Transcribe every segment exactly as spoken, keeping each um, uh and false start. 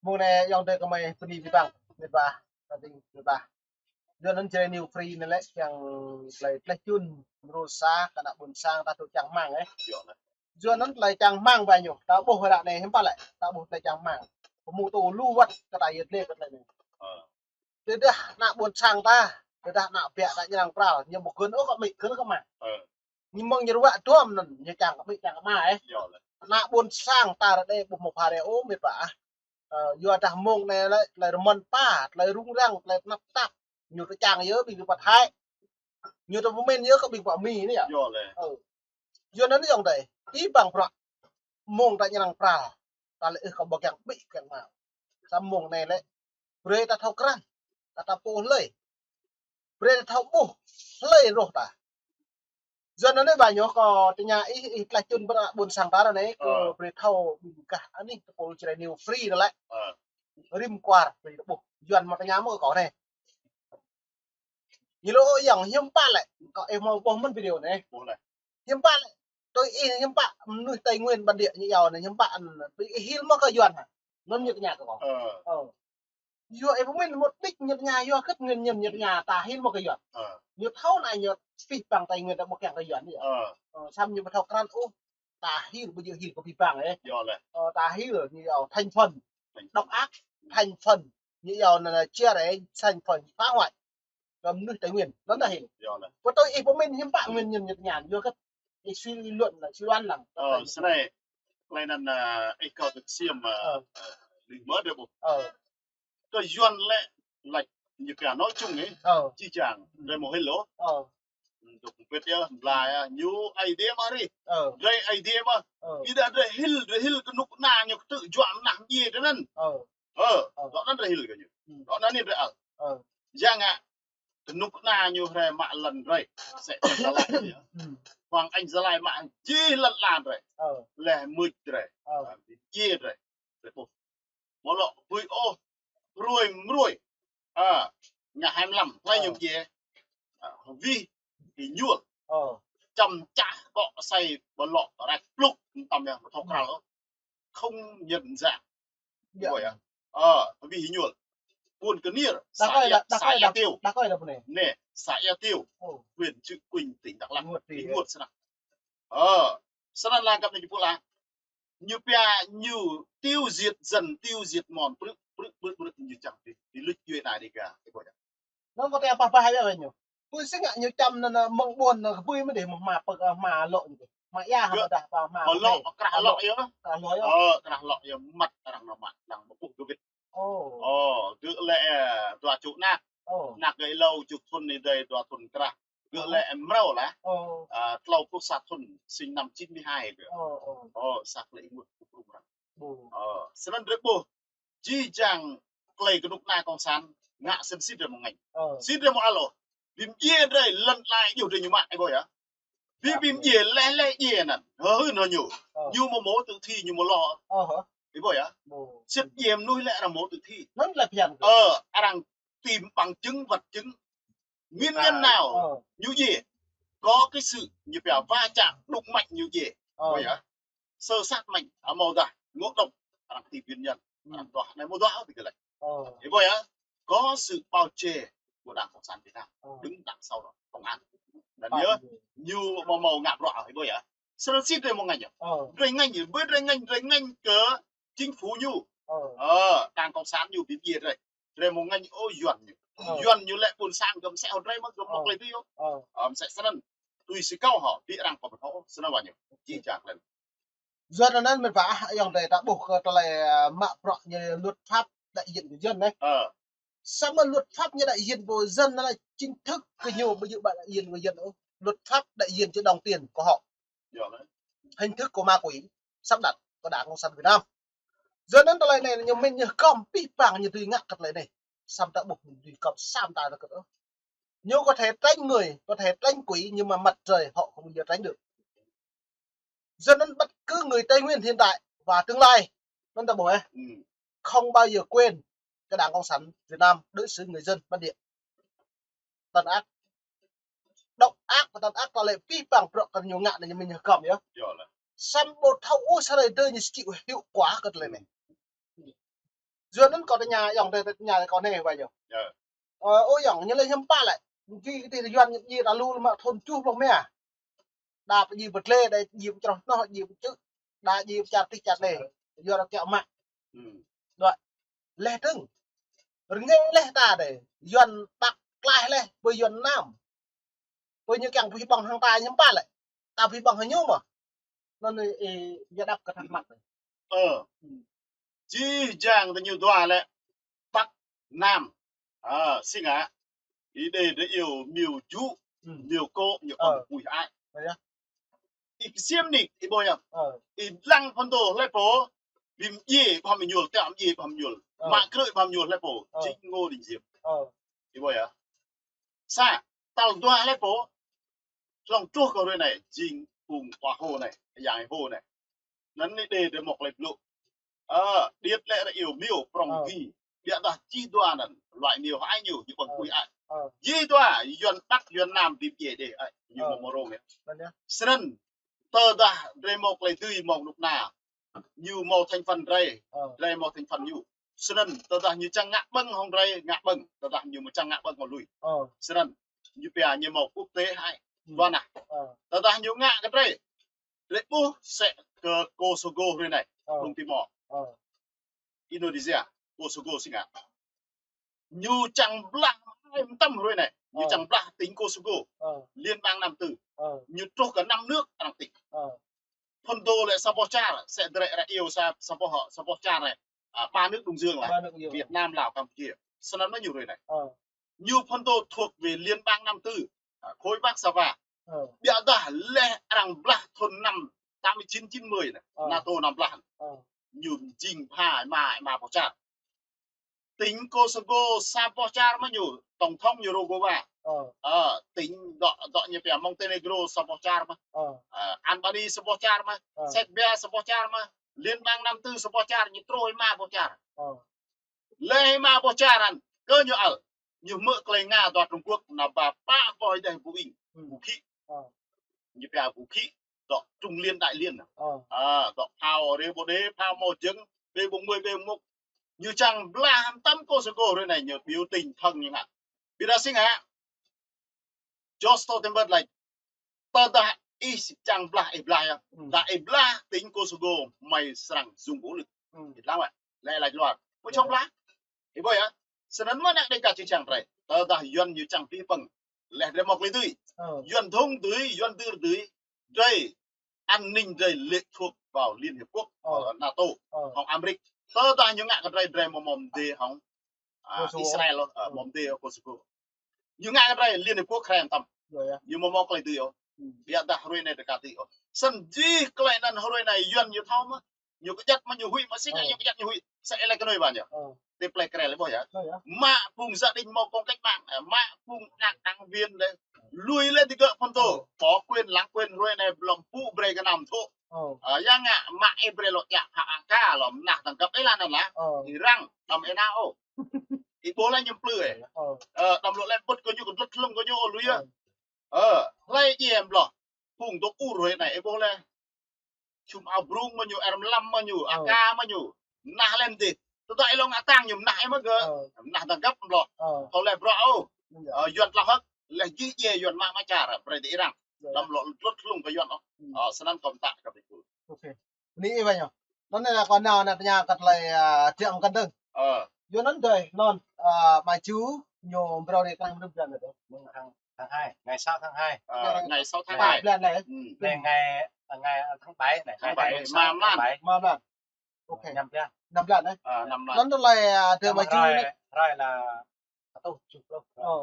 Mơ̆ng anai ayŏng adơi kơmơi bơni abih bang, mĕt wa, tơding mĕt wa. Yua anŭn Jrai New Free anai lĕ kiăng tơlơi tlaih čun, mrô sa, kơ ană ƀôn sang ta tŭ čang rơmang, ơ. Yua anŭn tơlơi čang rơmang ƀai ñu, ta ƀuh ră anai hiư̆m pă lĕ, ta ƀuh tơlơi čang rơmang. Pơmŭ tŭ lu wơ̆t kơ ta yơh tơlơi kơ tơlơi anai. Tơdah ană ƀôn sang ta, tơdah ană ƀiă ta ñrang pral, ñu ƀu gơ̆n ôh kơ amĭ, gơ̆n kơ ama. Ñu mơ̆ng ñu ruă duăm anŭn, ñu čang kơ amĭ, čang kơ ama, ơ. Ană ƀôn sang ta ră anai ƀuh mơ̆ phara ôh, mĕt wa. Ơ, yua dah mơ̆ng anai lĕ, tơlơi rơmơn pa, tơlơi rŭng răng, tơlơi tơnap tap. Ñu tơčang yơh, ƀing pơthai. Ñu tơpơmĭn yơh kơ ƀing pơmi anai yơh. Ơ. Yua anŭn ayŏng adơi, abih bang bruă. Mơ̆ng ta ñrang pral. Ta lĕ ih kơ ƀu kiăng amĭ kiăng ama. Samơ̆ mơ̆ng anai lĕ. Brơi ta thâo krăn. Ta ta pô hlơi. Brơi ta thâo ƀuh hlơi rŏh ta. Yua anŭn anai ƀai ñu kơ tơña ih, ih tlaih čun ƀơi ană ƀôn sang ta anai kơ brơi thâo ƀing gah anih tơpul Jrai New Free anai lĕ. Rĭm kwar brơi ta ƀuh. Yua anŭn mơ̆ tơña mơ̆ kơ kâo anai. Ñu lŏ ayŏng hiư̆m pă lĕ, kâo ih mơ̆ ƀuh mơ̆n video anai. Hiư̆m pă lĕ, tui ih hiư̆m pă mơnuih Tây Nguyên bản địa ñu yua anai hiư̆m pă anŭn, ƀing ih hil mơ̆ kơ Yuan hă? Anŭn ñu tơña kơ kâo. Ơ. Yua ih pơmĭn mơ̆ đĭ ñu tơña yua hơget ñu, ñu tơña ta hil mơ̆ kơ Yuan. Ñu thâo anai ñu pih pang Tây Nguyên ta ƀu kiăng kơ Yuan anai. Ơ, samơ̆ ñu ƀu thâo krăn ôh. Ta hil ƀu djơ̆ hil kơ pih pang ơ. Ơ, ta hil ñu yua thành phần. Độc ác, thành phần. Ñu yua anŭn là chia rẽ, thành phần phá hoại. Kơ mơnuih Tây Nguyên, anŭn ta hil. Pơtui ih pơmĭn hiư̆m pă nguyên nhân ñu tơña, yua hơget ih suy luận lăng, suy đoán lăng. Ơ, snei, tơlơi anŭn, ơ, ih kâo tơ̆k siam, ơ, ơ, ling mơ̆ dêh ƀuh. Ơ. Kơ Yuan lĕ, lĕ, ñu pia nói chung ih, či čang, drei mơ̆ hil ôh. Dŏ pơpĕt yơh, mlai yơh, ñu Aê Diê mơ̆ rĭ. Drei Aê Diê mơ̆. Ƀiădah drei hil, drei hil kơnuk kơna ñu kơtư̆ juă mơnah mdjiê drei anŭn. Ơ, dŏ anŭn drei hil kơ ñu. Dŏ anŭn anai drei ăl. Yang ngă, kơnuk kơna ñu hrơi mă lŏn drei. Sĕ Gia Lai yơh. Hoàng Anh Gia Lai mă jih lŏn ala drei. Leh mưč drei. Mdjiê drei. Drei ƀuh. Mơ̆ lŏ bui ôh, hruê mrui. Ơ, ngă hai mươi lăm, hlơi ñu mdjiê. Ơ, Wih Êñuôl. Čăm čah kŏ asơi ƀu lŏ ră plŭk, tăm yơh, ƀu thâo krăn ôh. Không nhận dạng. Ơ, Wih Êñuôl. Ƀuôn Kơniêr, xã Ea Tiêu. Anai, xã Ea Tiêu, huyện Chư Kuin, tỉnh Đắk Lắk. Ênguôt snăk. Ơ, snăn lăng găp anai ñu pơla. Ñu pia ñu tiêu diệt dân, tiêu diệt Môn, brư̆, brư̆, brư̆, brư̆, ñu čang ti, ti luč djuê anai Dega, ti ƀuh yơh. Anŭn kơ tơlơi pah pah yơh ñu. Pui si ngă ñu čăm anŭn, anŭn mơ̆ng ƀuôn anŭn kơ pui mơ̆ dêh, mơ̆ hma pơk, hma lŏ ñu dêh. Hma ia hă ƀôdah hma, hma lŏ, krah lŏ yơh. Krah lŏ yơh. Ơ, krah lŏ yơh, măt arăng anŭn mă, lăng ƀu ƀuh dơ̆ wĭt. Ơ, gơ̆ lĕ, ơ, dua čô anak. Anak gơ̆ êlâo tơjuh thŭn, adơi dua thŭn krah. Gơ̆ lĕ mrâo lah. Ơ, tlâo pluh sa thŭn, sinh năm chín mươi hai gơ̆. Ơ, sa klei ênguôt kơ prŭng arăng. Ơ, snăn drei ƀuh. Jih jang klei kơnuk kơna cộng sản ngă snăn sĭt drei mơ̆ ngă. Sĭt drei mơ̆ ăl ôh. Bi mdjiê drei lŏn ala djuh drei ñu mă, ih ƀuh yơh. Bi, bi mdjiê leh leh djiê anăn. Hơ hưn hơ ñu. Ñu mơ̆ mâo tử thi ñu mơ̆ lŏ. Ih ƀuh yơh. Sĭt djiê mơnuih lĕ arăng mâo tử thi. Anŭn lĕ phiăn. Ơ, arăng tìm bằng chứng, vật chứng. Nguyên nhân nào ñu djiê? Có cái sự ñu pia va chạm đụng mạnh ñu djiê. Ƀuh yơh. Xơ sat mĕnh, ơ, mâo dah, ngộ độc, arăng tìm nguyên nhân, arăng duah, anai mâo duah ôh ti kơ lĕ. Ih ƀuh yơh, có sự bao che của Đảng Cộng sản Việt Nam, đứng đằng sau đó, công an. Anăn yơh, ñu mâo mâo ngă bruă, ih ƀuh yơh. Snăn sĭt drei mơ̆ ngă yơh. Drei ngă yơh, ƀơi drei ngă, drei ngă kơ chính phủ ñu. Ơ, Đảng Cộng sản ñu bi mdjiê drei. Drei mơ̆ ngă ôh Yuan ñu. Yuan ñu lĕ ƀuôn sang gơ̆ msĕ hŏ drei mơ̆ gơ̆ mơ̆ klei tui ôh. Msĕ snăn. Tui si kâo hŏ, bi arăng pơpơthâo, snăn wa ñu. Jih jang klei. Yua anŭn mĕt wa, ayŏng adơi ta ƀuh kơ tơlơi, ơ, mă bruă ñu luật pháp đại diện của dân anai. Samơ̆ luật pháp ñu đại diện của dân anai là chính thức kơ ñu ƀu djơ̆ ƀă đại diện của dân ôh. Luật pháp đại diện cho đồng tiền của họ. Hình thức của ma quỷ sắp đặt của Đảng Cộng sản Việt Nam. Yua anŭn tơlơi anai ñu mĭn ñu hơgŏm pih pang ñu dưi ngă kơ tơlơi anai. Samơ̆ ta ƀuh ñu dưi hơgŏm samơ̆ ta ƀu kơ ôh. Ñu có thể tránh người, có thể tránh quỷ, nhưng mà mặt trời họ không bao giờ tránh được. Yua anŭn bất cứ người Tây Nguyên hiện tại và tương lai, anŭn ta ƀuh ơ, không bao giờ quên cái Đảng Cộng sản Việt Nam đối xử người dân bản địa. Tàn ác. Độc ác và tàn ác ta lĕ pih pang bruă kơ ñu ngă anai ñu mĭn ñu hơgŏm yơh. Samơ̆ ƀu thâo ôh sa hrơi dơ̆ng ñu chịu hậu quả kơ tơlơi anai. Yua anŭn kâo tơña ayŏng adơi, tơña kâo anai wai yơh. Ơ, ơ, ayŏng, ñu lĕ hiư̆m pă lĕ. Ñu kơ tih Yuan ñu djai ta lu lĕ mă thun tơjuh pluh rơma. Đa pơdjai pơdlê, đa djai pơčroh noh, djai pơčư̆, đa djai pơčar tih čar anai. Yua rơkâo mă. Đuaĭ. Leh dơ̆ng. Rơngiă leh ta đơi. Yuan Bắc klaih leh, pơ Yuan Nam. Pơ ñu kiăng pơhiăp ƀơ̆ng hăng ta hiư̆m pă lĕ. Ta pơhiăp ƀơ̆ng hăng ñu mơ̆. Anŭn ih, ih, ya đăp kơ thắc mắc. Ơ. Jih jang tơ ñu dua lĕ Bắc Nam. Ơ, sĭt ngă. Ih đei drơi iâu miu jŭ, miu kô̆, ñu ƀơ̆ng kuih ai. Ih ksiêm nik, ih ƀuh yơh. Ih lăng phŭn dô hlơi pô, bim djai ƀăm ñuôl, tơm djai ƀăm ñuôl. Mă krư̆ ƀăm ñuôl hlơi pô, jing Ngô Đình Diệm. Ih ƀuh yơh. Sa, tal dua hlơi pô, hlŏng truh kơ hrơi anai, jing phung pơhô anai, yang pơhô anai. Anŭn anai đe drơi mŏk lĕ blŭ. Ơ, điêt lĕ ră iâu miu prŏng gi. Biă dah jih dua anŭn, luai miu hai ñu, ñu ƀơ̆ng kuih ai. Jih dua, Yuan Bắc, Yuan Nam, bim djai đe ai, ñu mơ̆ mơrông yơh. Snăn, tơdah drơi mŏk lĕ dưi mơ̆ng nŭk na. Ñu mâo thành phần drơi, drơi mâo thành phần ñu. Snăn, tơdah ñu čang ngă ƀơ̆ng hŏng drơi, ngă ƀơ̆ng, tơdah ñu mơ̆ čang ngă ƀơ̆ng hŏng lui. Snăn, ñu pia ñu mâo quốc tế hai. Dua nah. Tơdah ñu ngă kơ drơi. Drơi ƀuh sĕ kơ Kosovo hrơi anai, Trung Timor. Indonesia, Kosovo sĭt ngă. Ñu čang blah hai mơtam hrơi anai. Ñu čang blah tỉnh Kosovo. Liên bang Nam Tư. Ñu truh kơ năm nước arăng tỉnh. Phŭn dô lĕ sa boh čar, sĕ drơi ră iâu sa, sa boh, sa boh čar anai. À, ba nước Đông Dương là Việt Nam, Lào, Campuchia. Snăn ñu hrơi anai. Ñu phŭn dô thuộc về Liên bang Nam Tư, à, khối Warsaw. Biă dah leh arăng blah thŭn năm tám mươi chín chín mươi anai, NATO năm blah. Ñu jing pha êma, êma boh čar. Tỉnh Kosovo sa boh čar mơ̆ ñu, tổng thống ñu Rugova. Ơ, tỉnh dŏ, dŏ ñu pia Montenegro sa boh čar mơ̆. Ơ, Albania sa boh čar mơ̆. Serbia sa boh čar mơ̆. Liên bang Nam Tư sa boh čar, ñu truh êma boh čar. Leh êma boh čar anŭn, kơ ñu ăl. Ñu hmư̆ tơlơi Nga dŏ Trung Quốc, nao ba pă boh đeh Boeing, vũ khí. Ñu pia vũ khí, dŏ Trung Liên Đại Liên. À, dŏ phao rê bô đê, phao mâo jơ̆ng, B bốn mươi, B một. Ñu čang blah hăm tăm Kosovo hrơi anai, ñu biểu tình thân ñu ngă. Biă dah sĭt ngă. Jens Stoltenberg laĭ, tơdah ih čang blah, ih blah yơh. Dah ih blah tỉnh Kosovo, mơi srăng dùng vũ lực. Ih lăng wă, lĕ laĭ luar. Mơi čang blah. Ih ƀuh yơh. Snăn mơ̆ ană đe ka čih čang drơi. Tơdah Yuan ñu čang pơhiăp ƀơ̆ng. Leh drơi mŏk lĕ dưi. Yuan dhŭng dưi, Yuan dưr dưi. Drơi an ninh drơi lệ thuộc vào Liên Hiệp Quốc, ờ, NATO, hŏng Amrik. Tơdah ñu ngă kơ drơi, drơi mơ̆ mơ̆ mdê hŏng, à, Kosovo. Israel, ờ, mơ̆ mdê hŏng Kosovo. Ñu ngă kơ drơi Liên Hiệp Quốc hrăm tăm. Ñu mơ̆ mŏk lĕ dưi ôh. Biă dah hrơi anai drơi ka dưi ôh. Snăn jih tơlơi anŭn hrơi anai Yuan ñu thâo mơ̆. Ñu kơjăp mơ̆ ñu huĭ, mă sĭt ñu kơjăp ñu huĭ. Sa ih lĕ kơnoi ƀă ñu. Tơl plei krel ƀuh yơh. Mă phung gia đình mâo công cách mạng, mă phung anak đảng viên lĕ. Lui lĕ digơ̆ phŭn dô. Bỏ quên lãng quên hrơi anai blŏm pŭ brơi kơ năm thô. Ơ, yang ngă mă ih brơi lŏ djă phă aka lŏm nah tơngkăp ih lăng anŭn lah. Ih răng đăm ih nao ôh. Ih ƀuh lĕ ñu plư ih. Ơ, đăm lŏ lĕ bŭt kơ ñu kơ dlŭt hlŭng kơ ñu ôh lui yơh. Ơ, hlơi djai ƀlŏh. Phung dŏ ur hrơi anai ih ƀuh lĕ. Čum ao brung mơ̆ ñu, er mlam mơ̆ ñu, aka mơ̆ ñu. Mnah lĕ mdih. Tơdah ih lŏ ngă tang ñu mnah ih mơ̆ gơ̆. Mnah tơngkăp ƀlŏh. Thâo lĕ bruă ôh. Ơ, Yuan tlaih hơ̆k. Lĕ jih djai Yuan mă mă čar, brơi dih ih răng. Đăm lŏ dlŭt hlŭng kơ Yuan ôh. Ơ, snăn kâo mtă kơ ih. Anai ih ƀuh ñu. Anŭn anai kâo nao anai tơña kơ tơlơi, ơ, tiăm kăn dơ̆ng. Ơ. Yua anŭn dơi, anŭn, ơ, mă ču, ñu brơi rĭ kơ anăm rơ̆p blan anai. Mơ̆ng tháng, tháng hai, ngày sáu tháng hai. Ơ, ngày sáu tháng hai. Blan anai. Anai ngày, ngày tháng bảy anai, tháng bảy, mơ̆ng mlam. Mơ̆ng mlam. Ok. Năm blan. Năm blan anai. Ơ, năm blan. Anŭn tơlơi, ơ, dơi mă ču anai. Hrơi là Ơ,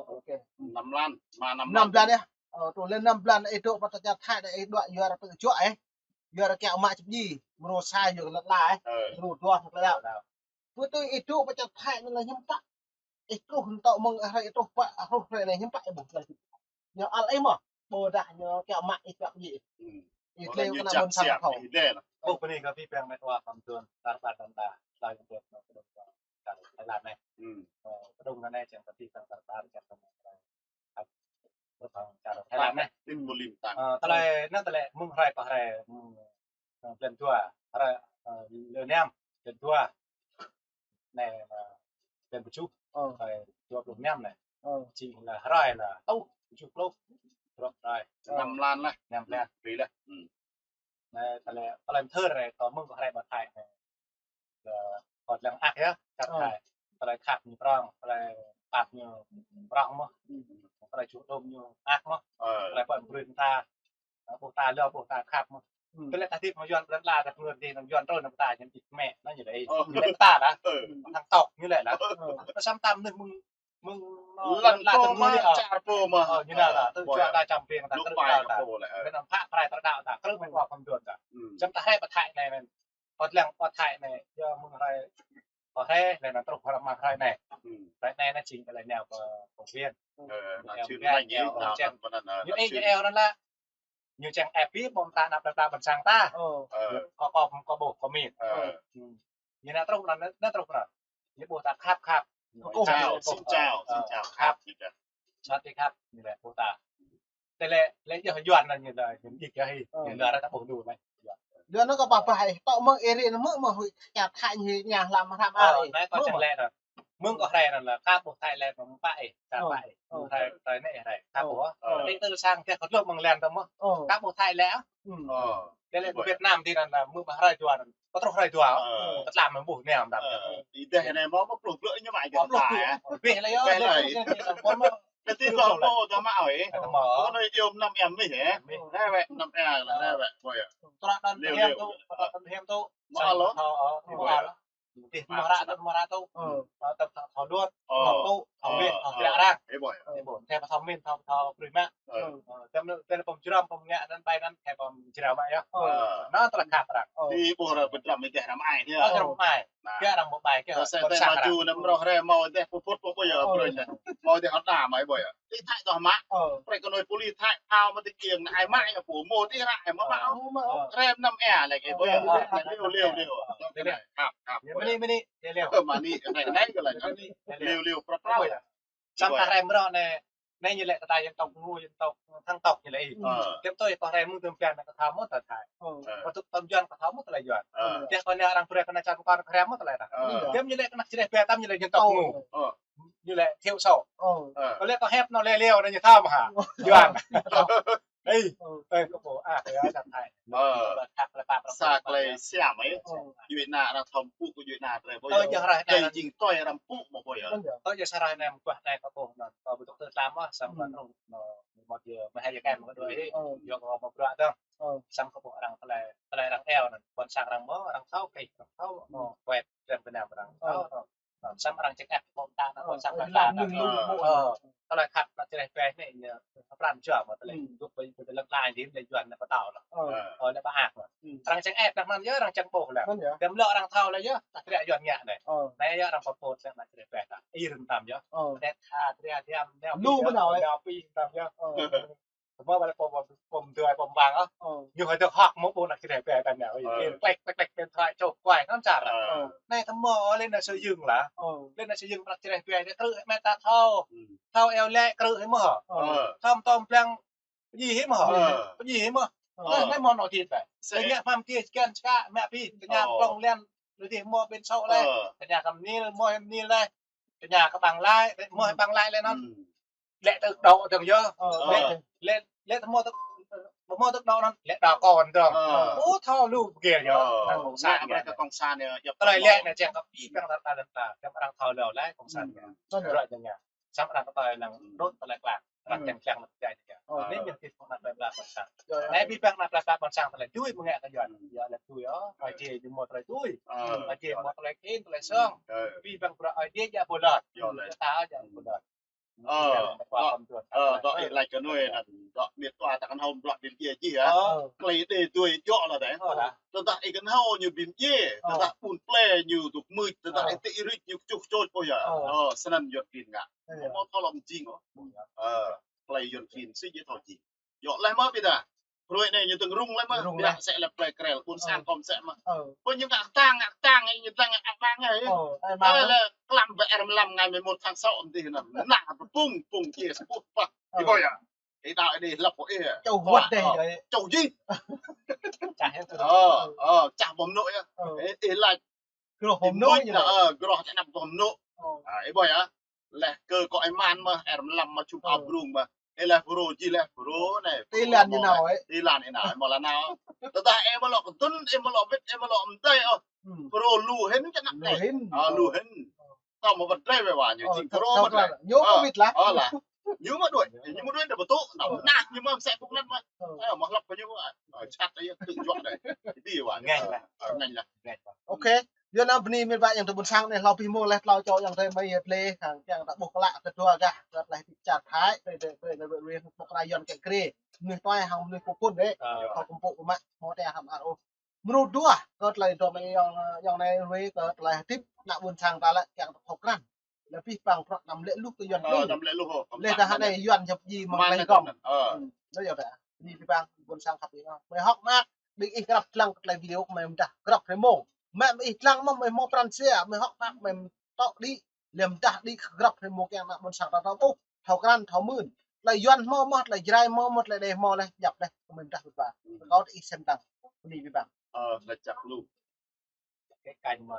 ok. Năm blan, mă năm blan. Năm blan yơh. Ơ, truh lĕ năm blan ih dŏ pơ čar Thái đơi ih dŏ yua ră tơjuă ih. Yua ră kiăng mă čip ji. Mrô sa yua lăt la ih. Mrô dua thâo lăt la. Pơ tui ih dŏ pơ čar Thái anai lĕ hiư̆m pă. Ih truh ntŏ mơ̆ng hrơi ih truh pă, truh hrơi anai hiư̆m pă ih ƀuh lĕ. Ñu ăl ih mơ̆. Ƀôdah ñu kiăng mă ih čip ji. Ih tlĕ kơ ană ƀôn sang thâo. Ƀuh bơni kơ abih bang met wa pơm tuan, tar ƀar đơ̆ng đa, đa yang buat, đa yang buat. Thái Lan anai. Ơ, kơđông anai čang kơ abih bang tar ƀar čang kơ abih bang čar Thái Lan anai. Ơ, tơlơi, anai tơlơi mơ̆ng hrơi pơ hrơi, mơ̆ng, ơ, blan dua, hrơi, ơ, lơ năm, blan dua. anai, ơ, bên pơčuh, ơ, hrơi dua pluh năm anai. Ơ. Jing lĕ hrơi lĕ tŭ, pơčuh pluh. Truh hrơi. Ơ. Năm mlan lah. Năm mlan. Tui lah. Anai, tơlơi, tơlơi mơthưr anai, kâo mơ̆ng kâo rai pơ Thái anai. Ơ, kâo lăng ăt yơh, khăp Thái. Tơlơi khăp ñu prong, tơlơi pap ñu prong mơ̆n. Tơlơi čuh đôm ñu ăt mơ̆n. Tơlơi pơ̆n brơi ta, ƀuh ta lơ, ƀuh ta khăp mơ̆n. Tơlơi ta hơdip mơ̆ng Yuan, ƀơi lŏn ala ta pơngơ̆t dih, anăm Yuan trôi anăm ta, ñu dik mĕ, anăm ñu đei. Ñu lĕ ta lah. Hăng tŏk ñu lĕ lah. Samơ̆ ta mơnuih mơ̆ng, mơ̆ng lŏn ala ta mơ̆ng ñu lĕ, ơ. Čar pô mơ̆n. Ơ, ñu nao lah, tơ jua ta čăm ping ta, krư̆ ta. Mơ̆n anăm phă prai tơlơi đaŏ ta, krư̆ mơ̆ng kâo khŏm duôn ta. Samơ̆ ta rai pơ Thái anai, anai. Kâo lăng pơ Thái anai, yua mơ̆ng hrơi, kâo rai, anai, anai truh hrơi mơ̆ng hrơi anai. Hrơi anai anai jing kơ lĕ nao pơ, pơ Viên. Ơ, anai jing anai, ñu eo anŭn lah. Ñu čang ĕp ƀiă ƀô̆ ta anăp plơi pla ƀôn sang ta. Kâo, kâo, kâo ƀuh, kâo mĭn. Ñu nao truh anŭn, nao truh anŭn. Ñu ƀuh ta khăp, khăp. Chào, xin chào, xin chào. Khăp. Chào. Sawăt ti khăp, ñu lĕ ƀuh ta. Tơlơi, lĕ yơh Yuan anŭn ñu lĕ, ñu dik yơh hĭ. Ñu lĕ arăng ta ƀuh lu anai. Yuan anŭn kâo pơpă ih, tŏ mơ̆ng ih ri anŭn mơ̆ mơ̆ hui, čar Thái ñu ñu hlăm hrăm ơi. Anai kâo čang lĕ anŭn. Mơ̆ng kâo rai anŭn lĕ, kâo ƀuh Thái lĕ mơ̆ng pă ih, čar pă ih. Ƀuh Thái, Thái anai rai, kâo ƀuh. Ih tơl sang teh kâo tluh mơ̆ng lĕ tŏ mơ̆. Kâo ƀuh Thái lĕ. Tơlơi Việt Nam ti anŭn lĕ, mơ̆ng ƀă hrơi dua anŭn. Kâo truh hrơi dua. Kâo tlam mơ̆ng ƀuh anai mơ̆n. Ih deh anai mơ̆ mơ̆ pluh pluh ñu mă ih ta. Bih lĕ yơh. Bih lĕ. Nanti kâo mơ̆ ta mă ơi. Ta mă. Kâo anai iâu năm em mih, ơ. Rai wĕ năm em lah, rai wĕ, ƀơi ơ. Tơlơi anŭn liu, hiam liu. Tŭ, tơlơi anŭn hiam tŭ. Mă alo. Thâo, ơ, mă alo. Tih mă ră tŭ, mă ră tŭ. Ơ. Tơl thâo, thâo luăt, thâo tŭ, thâo wĕ, thâo kră arăng. Ơ, ƀơi ơ. Ơ, ƀơi. Tơl thâo mĭn, thâo, thâo brơi mă. Ơ. Ơ, tơl, tơl pơm jrăm, pơm ngă anŭn ƀai anŭn, tơl pơm jrăm mă yơh. Ơ. Anŭn tơlơi khăp arăng. Ti ƀuh ră pơdrăm ih teh ră mă ai. Ơ, ră mă ai. Kiăng arăng mă ƀai, kiăng arăng pơm sang arăng. Mơ̆ teh mă ju anŭn mơ̆ hrơi mơ̆ teh pơpŭt pơpŭt yơh, ƀơi teh. Mơ̆ teh hơdă mă ƀơi yơh. Ti Thái tŏ mă. Ơ. Prĕ kơ anai pôlis Thái phao mă ti kiăng anai mă yơh pô mơ̆ ti ră mă mă. Ơ, mă. Hrơi năm ea lĕ kơ ƀơi yơh. Ơ. Liu, liu, liu. Khăp, khăp. Mơni, mơni, liu, liu. Ơ, mơni, anai, anai kơ lĕ. Mơni, liu, liu, prăp, prăp. Samơ̆ ta rai mơ̆ ră anai. Anai ñu lĕ kơ ta dân tộc Ngô, dân tộc Thăng tộc ñu lĕ. Ơ. Tơm tui kâo rai mơ̆ng tơm phian kơ thâo mơ̆ tơlơi Thái. Ơ. Kâo tŭ tơm Yuan kâo thâo mơ̆ tơlơi Yuan. Ơ. Tơl kâo anai arăng brơi kơ anai čar pơkŏn kâo rai mơ̆ tơlơi ta. Ơ. Tơm ñu lĕ kơ anăp čơđeh ƀe tơm ñu lĕ dân tộc Ngô. Ơ. Ñu lĕ thiểu số. Ơ. Kâo lĕ kâo hiăp anŭn lĕ liu anai ñu thâo mơ̆ hă. Ơ. Yuan. Ơ. Ê, ơ, kâo ƀuh, ơ, kâo rai Thái. Ơ. Sa tơlơi siam ih. Ơ. Djuai ană arăng thâo pơpŭ kơ djuai ană drơi ƀơi. Ơ, yơh rai anai. Jing tui arăng pơpŭ mơ̆ ƀơi. Ơ, yơh sa rai anai mơguah anai kâo ƀuh anŭn. Kâo ƀu tŭ tơlơi tlam mơ̆, samơ̆ kâo truh, mơ̆, mơ̆ yơh, mơ̆ hai yơh kơ mơ̆ kơ dua ih. Ơ. Yơh kâo mă bruă dơ̆ng. Ơ. Samơ̆ kâo ƀuh arăng tơlơi, tơlơi arăng eo anŭn. Ƀôn sang arăng mơ̆, arăng thâo, kơ, arăng thâo, mơ̆, wĕt, tơlơi Việt Nam arăng thâo. Ơ. Samơ̆ arăng ček ĕp ƀô̆ ta anŭn, ƀôn sang ta anŭn. Ơ. Tơlơi khăp anăp čơđeh ƀe anai, ñu pran jua mơ̆ tơlơi. Dŏ ƀơi, ƀơi lŏn ala anai, lĕ Yuan anai pơtao anŭn. Ơ, lĕ pơak anŭn. Arăng ček ĕp anŭn yơh, arăng ček ƀô̆ lah. Tơm lŏ arăng thâo lah yơh, ta kră Yuan ngă anai. Anai yơh arăng pơpŭt anăp čơđeh ƀe ta. Ih rơ̆ng tăm yơh. Teh tha, tria, diam, nao lu ƀiă, mơnao, nao pi rơ̆ng tăm yơh. Tơm mơ̆ ƀă lĕ pô, pô, pô mơdơi, pô mơwang ôh. Ñu hơi tơhŏk mơ̆ ƀô̆ anăp čơđeh ƀe ta nao. Ih klek, klek, klek, điện thoại, čŏk quay, ngăm čar. Anai tơm mơ̆ lĕ anăp sơyưng lah. Lĕ anăp sơyưng anăp čơđeh ƀe, krư̆ mĕt ta thâo. Thâo eo lĕ krư̆ hĭ mơ̆. Thâo tơm plang pơjing hĭ mơ̆. Pơjing hĭ mơ̆. Anai mơ̆ anŏ thit ƀe. Tơña pam tiê čơkăn čơkă mă pi. Tơña plŏng lĕ. Lĕ dih mơ̆ bên sô̆ lĕ. Tơña kơ mơnil, mơ̆ hĭ mơnil lĕ. Tơña kơ ƀăng lăi, mơ̆ hĭ ƀăng lăi lĕ anŭn. Lĕ tơ̆ đŏ dơ̆ng yơh. Lĕ, lĕ, lĕ tơ̆ mơ̆ tơ̆, mơ̆ tơ̆ đŏ anŭn, lĕ đa kơ anŭn dơ̆ng. Ƀu thâo lu pơgê yơh. Anŭn kông sản. Tơlơi lĕ anai čang kơ pi păng ta ta lĕ ta. Čang arăng thâo lĕ lĕ kông sản. Ră anai. Samơ̆ arăng kơ tơlơi lăng đôč tơlơi klang. Arăng čang klang lĕ pơjai yơh. Anai ñu kơ pơnăp plơi pla ƀôn sang. Anai pi păng anăp plơi pla ƀôn sang tơlơi dui mơ̆ ngă kơ Yuan. Yơh lĕ dui ôh. Ơi Adai ñu mơ̆ tơlơi dui. Ơi Adai mơ̆ tơlơi kĭn tơlơi song. Pi păng bruă Ơi Adai djă ƀô̆ lŏn. Ơ, dŏ, ơ, dŏ ih laĭ kơ anai anŭn, dŏ mĭt wa ta kơnhâo bruă ƀing djai jih yơh. Klei đe dui djŏ lah dêh. Tơdah ih kơnhâo ñu ƀing djai, tơdah ƀun plei ñu dŏ mưč, tơdah ih tĭ rĭč ñu kơčŭh kơčôč ƀu yơh. Ơ, snăn Yuan klin ngă. Ƀu thâo lŏm jing ôh. Ơ, klei Yuan klin sĭ djai thâo jing. Djŏ leh mơ̆ ƀiă dah. Hrơi anai ñu dơ̆ng rŭng leh mơ̆. Rŭng leh. Biă sĕ leh plei krel, ƀôn sang kơ mơsĕ mơ̆. Ơ. Ƀu ñu ngă tang, ngă tang, ñu tang ngă amăng ai. Ơ, ai mang. Ơ, leh klam ƀe er mlam ngai mơ̆ mŭt thang sô̆ mơ̆ dih anŭn. Nah, pơpŭng, pŭng kie sơpŭt pah. Ơ. Ih ƀuh yơh. Ih đaŏ ih lăp ƀuh ih. Čô wăt deh. Čô jih. Čah yơh tui. Ơ, ơ, čah ƀu mơnŭ yơh. Ih, ih laĭ Groh hom nô ñu nao. Ơ, groh tơ anăp hom nô. Ơ. Ơ, ih ƀuh yơh. Laih kơ kơ ih mơ̆n mơ̆n, ih mlam mơ̆n čum ao brung mơ̆n. Ih laih phrâo, či laih phrâo anai. Ti lan ñu nao, ơ. Ti lan ih nao, ih mơ̆ lah nao. Tơdah ih mơ̆ lŏ kơdŭn, ih mơ̆ lŏ wĭt, ih mơ̆ lŏ mơdai, ơ. Phrâo lu hĭn čơnăp laih. Lu hĭn. Ơ, lu hĭn. Tơma wơ̆t drơi wơ̆t wa ñu, ơ, čing thâo, kơ thâo wơ̆t drơi. Ñu kơ wĭt lah. Ơ lah. Ñu mơ̆ đuaĭ, ñu mơ̆ đuaĭ đa pơtŭ, nao, ơ, nah, ñu mơ̆ msĕ pŭk anŭn mơ̆n. Ơ. Ơ, mơ̆ hlăp kơ ñu, ơ, čăt ih tŭ juă đơi. Ih ƀuh wa. Ngă lah. Ơ, ngă lah. Ngă lah. Ôkê, yua anŭn bơni mĭt wa ayŏng adơi ƀuôn sang anai, hlâo pih mông laih tlâo čô ayŏng adơi mơi yơh plơi, hăng kiăng ta ƀuh klă kơ dua gah, kơ tơlơi hơdip čar Thái, tơ, tơ, tơ, tơ, tơ, pŏk kra Yuan kơ Grê. Mơnuih tuai hăng mơnuih pơpŭn đĕ. Ơ. Kâo kơkuh pơpŭ mă, hmâo tơlơi hăm ar ôh. Mơnuih dua, kơ tơlơi dŏ mơi ayŏng, ayŏng anai ruai kơ tơlơi hơdip ană ƀuôn sang ta lĕ kiăng ta thâo krăn. Lĕ pih păng prăk anăm lĕ luh kơ Yuan ƀlơi. Ơ, anăm lĕ luh, ơ, lĕ dah anai Yuan jăp ji mơ̆ng mơ̆ng lĕ gơ̆ng. Ơ. Ơ, yua dah. Bơni pih păng ƀuôn sang khăp ih. Mơi hơ̆k mơak, ƀing ih grăp lăng kơ tơlơi video kơ mơi mơdah grăp hrơi mông. Mă ƀing ih lăng mơ̆ mơi hmâo pran jua, mơi hơ̆k mơak, mơi tŏ đĭ. Lĕ mơdah đĭ grăp hrơi mông kiăng ană ƀuôn sang ta thâo ƀuh, thâo krăn, thâo mưn. Tơlơi Yuan hmâo mơ̆, tơlơi Jrai hmâo mơ̆, tơlơi đe hmâo laih, djăp laih, kơ mơi mơdah ƀut ba. Kâo tơ ih sem tăng. Bơni pih păng. Ơ, laih čăk lu. Cái kênh mà